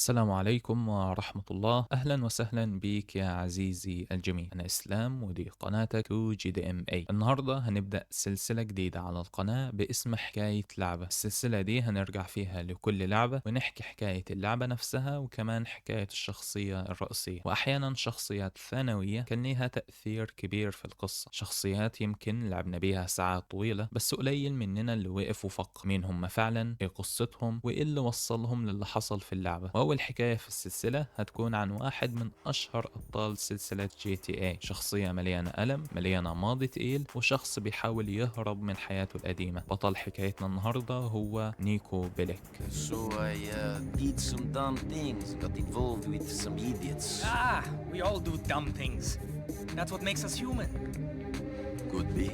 السلام عليكم ورحمة الله. أهلا وسهلا بك يا عزيزي الجميل. أنا إسلام ودي قناتك 2GDMA. النهاردة هنبدأ سلسلة جديدة على القناة باسم حكاية لعبة. السلسلة دي هنرجع فيها لكل لعبة ونحكي حكاية اللعبة نفسها وكمان حكاية الشخصية الرئيسية، وأحيانا شخصيات ثانوية كان ليها تأثير كبير في القصة، شخصيات يمكن لعبنا بيها ساعات طويلة بس قليل مننا اللي وقف وفكر مين هم فعلا، ايه قصتهم، وايه اللي وصلهم للي حصل في اللعبة. وأول حكاية في السلسلة هتكون عن واحد من أشهر أبطال سلسلة GTA، شخصية مليانة ألم، مليانة ماضي تقيل، وشخص بيحاول يهرب من حياته القديمة. بطل حكايتنا النهاردة هو نيكو بيليك. So I did some dumb things, got involved with some idiots. Ah, we all do dumb things. That's what makes us human. Could be.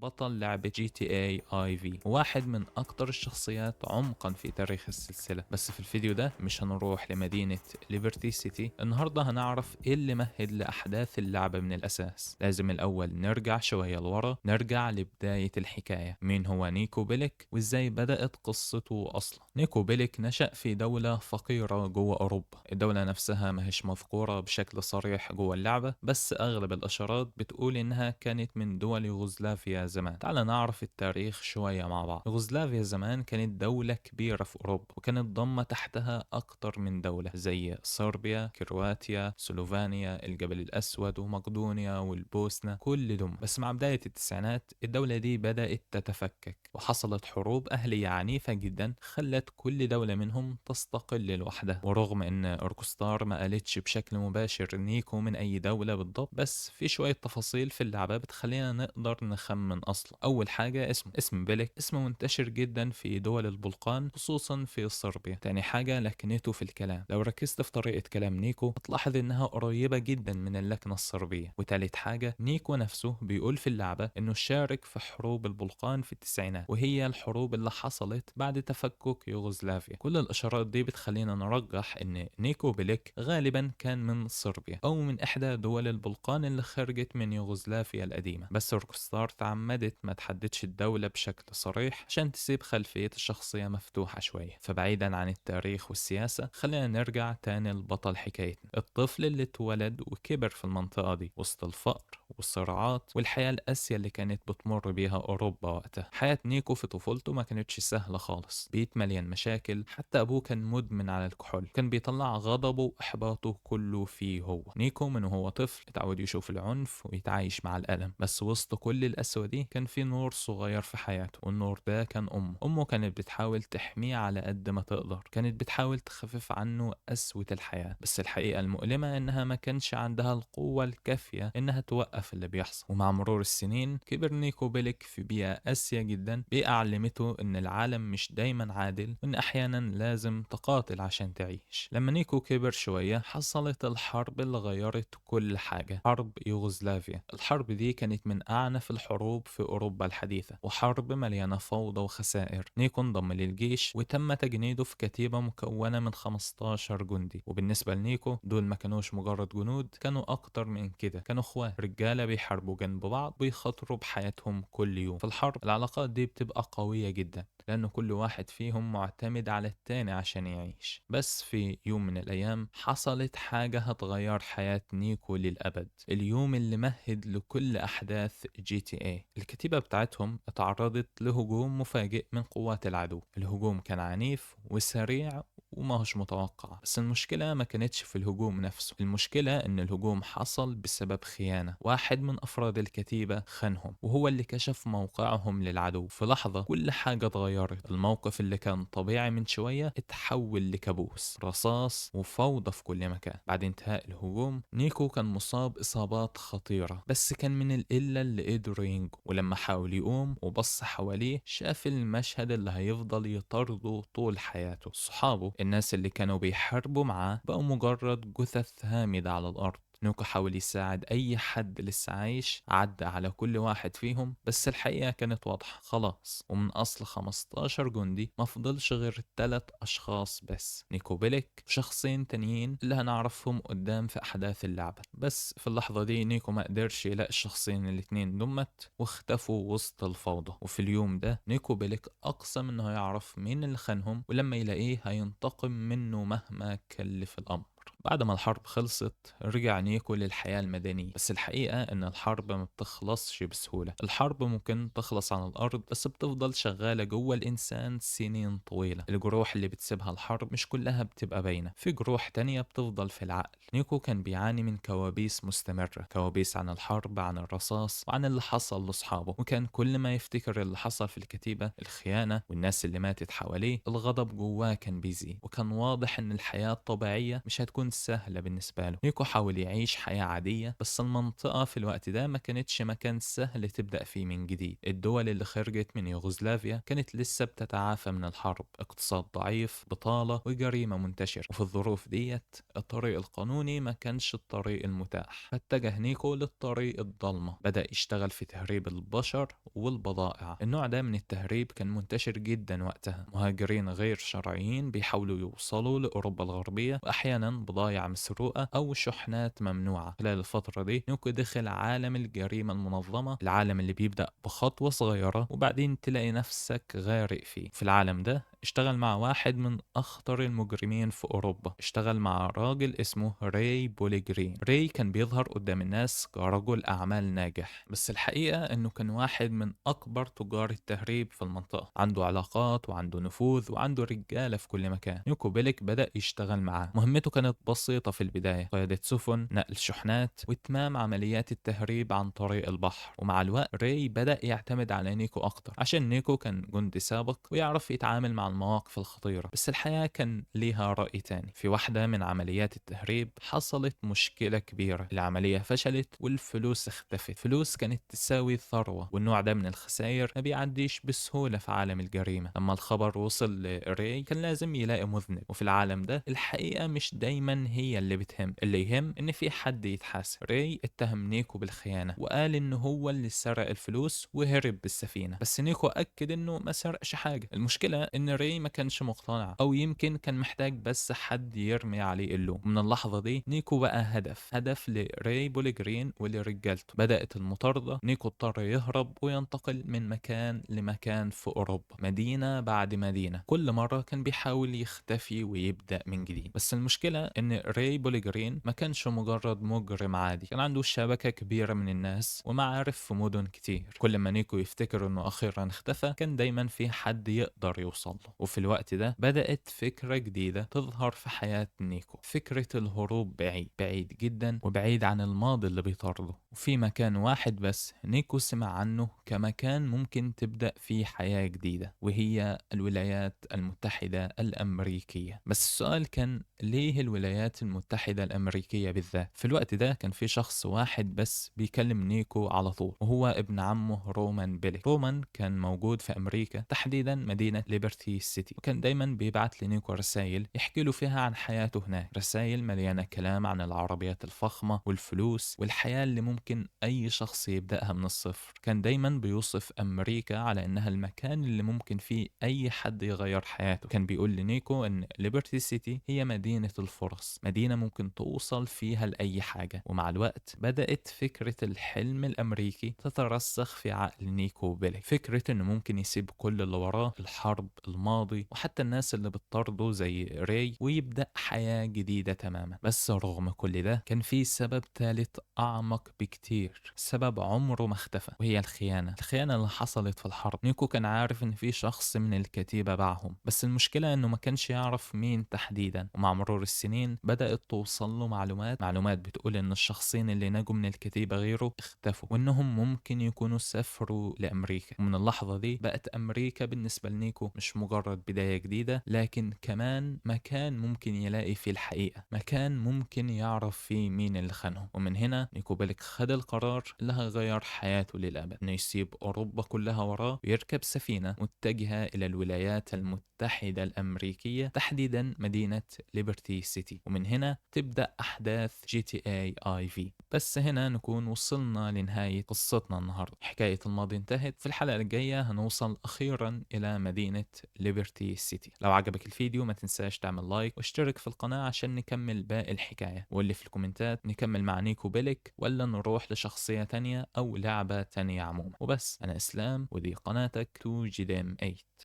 بطل لعبة GTA IV، واحد من أكتر الشخصيات عمقا في تاريخ السلسلة. بس في الفيديو ده مش هنروح لمدينة ليبرتي سيتي، النهاردة هنعرف ايه اللي مهد لأحداث اللعبة من الأساس. لازم الأول نرجع شوية لورا، نرجع لبداية الحكاية. مين هو نيكو بيليك وازاي بدأت قصته أصلا؟ نيكو بيليك نشأ في دولة فقيرة جوه أوروبا. الدولة نفسها ما هيش مذكورة بشكل صريح جوه اللعبة، بس أغلب الإشارات بتقول إنها كانت من دول يوغوسلافيا زمان. تعال نعرف التاريخ شوية مع بعض. يوغوسلافيا زمان كانت دولة كبيرة في أوروبا، وكانت ضمة تحتها أكتر من دولة زي صربيا، كرواتيا، سلوفانيا، الجبل الأسود، ومقدونيا، والبوسنة، كل دول. بس مع بداية التسعينات الدولة دي بدأت تتفكك، وحصلت حروب أهلية عنيفة جدا خلت كل دولة منهم تستقل لوحدها. ورغم إن روكستار ما قالتش بشكل مباشر نيكو من أي دولة بالضبط، بس في شوية تفاصيل في اللعبة بتخلينا نقدر نخمن أصلا. أول حاجة اسمه، اسم بيليك اسمه منتشر جدا في دول البلقان خصوصا في صربيا. تاني حاجة لكنته في الكلام، لو ركزت في طريقة كلام نيكو هتلاحظ إنها قريبة جدا من اللكنة الصربية. وتالت حاجة نيكو نفسه بيقول في اللعبة إنه شارك في حروب البلقان في التسعينات، وهي الحروب اللي حصلت بعد تفكك يوغوسلافيا. كل الإشارات دي بتخلينا نرجح إن نيكو بيليك غالبا كان من صربيا أو من إحدى دول البلقان اللي خرجت من يوغوسلافيا القديمة. بس روكستار تعمدت ما تحددش الدولة بشكل صريح عشان تسيب خلفية الشخصية مفتوحة شوية. فبعيدا عن التاريخ والسياسة، خلينا نرجع تاني لبطل حكايتنا، الطفل اللي اتولد وكبر في المنطقة دي وسط الفقر والصراعات والحياة القاسية اللي كانت بتمر بيها أوروبا وقتها. حياة نيكو في طفولته ما كانتش سهلة خالص، بيت مليان مشاكل، حتى أبوه كان مدمن على الكحول، كان بيطلع غضبه وإحباطه كله فيه هو. نيكو من وهو طفل اتعود يشوف العنف ويتعايش مع الألم، بس وسط كل القسوة دي كان في نور صغير في حياته، والنور ده كان أمه. أمه كانت بتحاول تحميه على قد ما تقدر، كانت بتحاول تخفف عنه قسوة الحياة، بس الحقيقة المؤلمة إنها ما كانش عندها القوة الكافية إنها توقف اللي بيحصل. ومع مرور السنين كبر نيكو بيليك في بيئة قاسية جدا، بيئة علمته إن العالم مش دايما عادل، وإن أحيانا لازم تقاتل عشان تعيش. لما نيكو كبر شوية حصلت الحرب اللي غيرت كل حاجة، حرب يوغوسلافيا. الحرب دي كانت من أعنف الحروب في أوروبا الحديثة، وحرب مليانة فوضى وخسائر. نيكو انضم للجيش وتم تجنيده في كتيبة مكونة من 15 جندي. وبالنسبة لنيكو دول ما كانوش مجرد جنود، كانوا أكتر من كده، كانوا إخوات، رجالة بيحاربوا جنب بعض، بيخاطروا بحياتهم كل يوم. في الحرب العلاقات دي بتبقى قوية جدا، لأنه كل واحد فيهم معتمد على التاني عشان يعيش. بس في يوم من الأيام حصلت حاجة هتغير حياة نيكو للأبد، اليوم اللي مهد لكل أحداث GTA. الكتيبة بتاعتهم اتعرضت لهجوم مفاجئ من قوات العدو. الهجوم كان عنيف وسريع وما هوش متوقع، بس المشكلة ما كانتش في الهجوم نفسه، المشكلة إن الهجوم حصل بسبب خيانة. واحد من أفراد الكتيبة خانهم، وهو اللي كشف موقعهم للعدو. في لحظة كل حاجة اتغيرت، الموقف اللي كان طبيعي من شوية اتحول لكابوس، رصاص وفوضى في كل مكان. بعد انتهاء الهجوم نيكو كان مصاب إصابات خطيرة، بس كان من القلة اللي قدروا ينجوا. ولما حاول يقوم وبص حواليه شاف المشهد اللي هيفضل يطارده طول حياته. صحابه، الناس اللي كانوا بيحاربوا معاه، بقوا مجرد جثث هامدة على الأرض. نيكو حاول يساعد أي حد لسه عايش، عدى على كل واحد فيهم، بس الحقيقة كانت واضحة خلاص. ومن أصل 15 جندي ما فضلش غير 3 أشخاص بس، نيكو بيليك وشخصين تانيين اللي هنعرفهم قدام في أحداث اللعبة. بس في اللحظة دي نيكو ما قدرش يلاقي الشخصين الاتنين دمت واختفوا وسط الفوضى. وفي اليوم ده نيكو بيليك أقسم إنه هيعرف مين اللي خانهم، ولما يلاقيه هينتقم منه مهما كلف الأمر. بعد ما الحرب خلصت رجع نيكو للحياة المدنية، بس الحقيقة ان الحرب ما بتخلصش بسهولة. الحرب ممكن تخلص عن الارض بس بتفضل شغالة جوه الانسان سنين طويلة. الجروح اللي بتسيبها الحرب مش كلها بتبقى باينة، في جروح تانية بتفضل في العقل. نيكو كان بيعاني من كوابيس مستمرة، كوابيس عن الحرب، عن الرصاص، وعن اللي حصل لاصحابه. وكان كل ما يفتكر اللي حصل في الكتيبة، الخيانة والناس اللي ماتت حواليه، الغضب جواه كان بيزيد. وكان واضح ان الحياة الطبيعية مش هتكون سهلة بالنسبة له. نيكو حاول يعيش حياة عادية، بس المنطقة في الوقت ده ما كانتش مكان سهل تبدأ فيه من جديد. الدول اللي خرجت من يوغوسلافيا كانت لسه بتتعافى من الحرب، اقتصاد ضعيف، بطالة، وجريمة منتشرة. وفي الظروف ديت الطريق القانوني ما كانش الطريق المتاح، فاتجه نيكو للطريق الضلمة. بدأ يشتغل في تهريب البشر والبضائع. النوع ده من التهريب كان منتشر جدا وقتها، مهاجرين غير شرعيين بيحاولوا يوصلوا لأوروبا الغربية، وأحيانا بضايع مسروقة أو شحنات ممنوعة. خلال الفترة دي نيكو دخل عالم الجريمة المنظمة، العالم اللي بيبدأ بخطوة صغيرة وبعدين تلاقي نفسك غارق فيه. في العالم ده اشتغل مع واحد من أخطر المجرمين في أوروبا، اشتغل مع راجل اسمه راي بوليجرين. راي كان بيظهر قدام الناس كرجل أعمال ناجح، بس الحقيقة إنه كان واحد من أكبر تجار التهريب في المنطقة، عنده علاقات وعنده نفوذ وعنده رجالة في كل مكان. نيكو بيليك بدأ يشتغل معاه. مهمته كانت بسيطة في البداية، قيادة سفن، نقل شحنات، وإتمام عمليات التهريب عن طريق البحر. ومع الوقت راي بدأ يعتمد على نيكو أكتر، عشان نيكو كان جندي سابق ويعرف يتعامل مع المواقف الخطيرة. بس الحياة كان ليها رأي تاني. في واحدة من عمليات التهريب حصلت مشكلة كبيرة، العملية فشلت والفلوس اختفت. فلوس كانت تساوي ثروة، والنوع ده من الخسائر ما بيعديش بسهولة في عالم الجريمة. لما الخبر وصل لراي كان لازم يلاقي مذنب، وفي العالم ده الحقيقة مش دايما هي اللي بتهم، اللي يهم ان في حد يتحاسب. راي اتهم نيكو بالخيانة وقال ان هو اللي سرق الفلوس وهرب بالسفينة، بس نيكو أكد انه ما سرقش حاجة. المشكلة ان راي ما كانش مقتنع، او يمكن كان محتاج بس حد يرمي عليه اللوم. من اللحظة دي نيكو بقى هدف لراي بوليجرين ولرجالته. بدأت المطاردة، نيكو اضطر يهرب وينتقل من مكان لمكان في أوروبا، مدينة بعد مدينة. كل مرة كان بيحاول يختفي ويبدأ من جديد. بس المشكلة ان راي بوليجرين ما كانش مجرد مجرم عادي، كان عنده شبكة كبيرة من الناس ومعارف في مدن كتير. كل ما نيكو يفتكر انه اخيرا اختفى كان دايما في حد يقدر يوصل له. وفي الوقت ده بدأت فكرة جديدة تظهر في حياة نيكو، فكرة الهروب بعيد، بعيد جدا، وبعيد عن الماضي اللي بيطارده. وفي مكان واحد بس نيكو سمع عنه كمكان ممكن تبدأ فيه حياة جديدة، وهي الولايات المتحدة الأمريكية. بس السؤال كان ليه الولايات المتحدة الأمريكية بالذات؟ في الوقت ده كان في شخص واحد بس بيكلم نيكو على طول، وهو ابن عمه رومان بيليك. رومان كان موجود في أمريكا، تحديدا مدينة ليبرتي سيتي، وكان دايما بيبعت لنيكو رسائل يحكي له فيها عن حياته هناك، رسائل مليانة كلام عن العربيات الفخمة والفلوس والحياة اللي ممكن أي شخص يبدأها من الصفر. كان دايما بيوصف أمريكا على إنها المكان اللي ممكن فيه أي حد يغير حياته. كان بيقول لنيكو إن ليبرتي سيتي هي مدينة الفرص، مدينة ممكن توصل فيها لأي حاجة. ومع الوقت بدأت فكرة الحلم الأمريكي تترسخ في عقل نيكو بيليك، فكرة إنه ممكن يسيب كل اللي وراه، الحرب، الماضي، وحتى الناس اللي بتطارده زي راي، ويبدأ حياة جديدة تماما. بس رغم كل ده كان في سبب ثالث أعمق بكتير، سبب عمره ما اختفى، وهي الخيانة. الخيانة اللي حصلت في الحرب. نيكو كان عارف إن في شخص من الكتيبة باعهم، بس المشكلة إنه ما كانش يعرف مين تحديدا. ومع مرور السنين بدأت توصل له معلومات بتقول إن الشخصين اللي نجوا من الكتيبة غيره اختفوا، وإنهم ممكن يكونوا سافروا لأمريكا. ومن اللحظة دي بقت أمريكا بالنسبة لنيكو مش مجرد مجرد بداية جديدة، لكن كمان مكان ممكن يلاقي فيه الحقيقة، مكان ممكن يعرف فيه مين اللي خانه. ومن هنا نيكو بيليك خد القرار اللي هيغير حياته للأبد، إنه يسيب أوروبا كلها وراه ويركب سفينة متجهة إلى الولايات المتحدة الأمريكية، تحديدا مدينة ليبرتي سيتي. ومن هنا تبدأ أحداث GTA IV. بس هنا نكون وصلنا لنهاية قصتنا النهاردة، حكاية الماضي انتهت. في الحلقة الجاية هنوصل أخيرا إلى مدينة ليبرتي سيتي. لو عجبك الفيديو ما تنساش تعمل like واشترك في القناة عشان نكمل باقي الحكاية، واللي في الكومنتات نكمل مع نيكو بيليك ولا نروح لشخصية تانية أو لعبة تانية عموما. وبس، أنا إسلام ودي قناتك 2GDM8.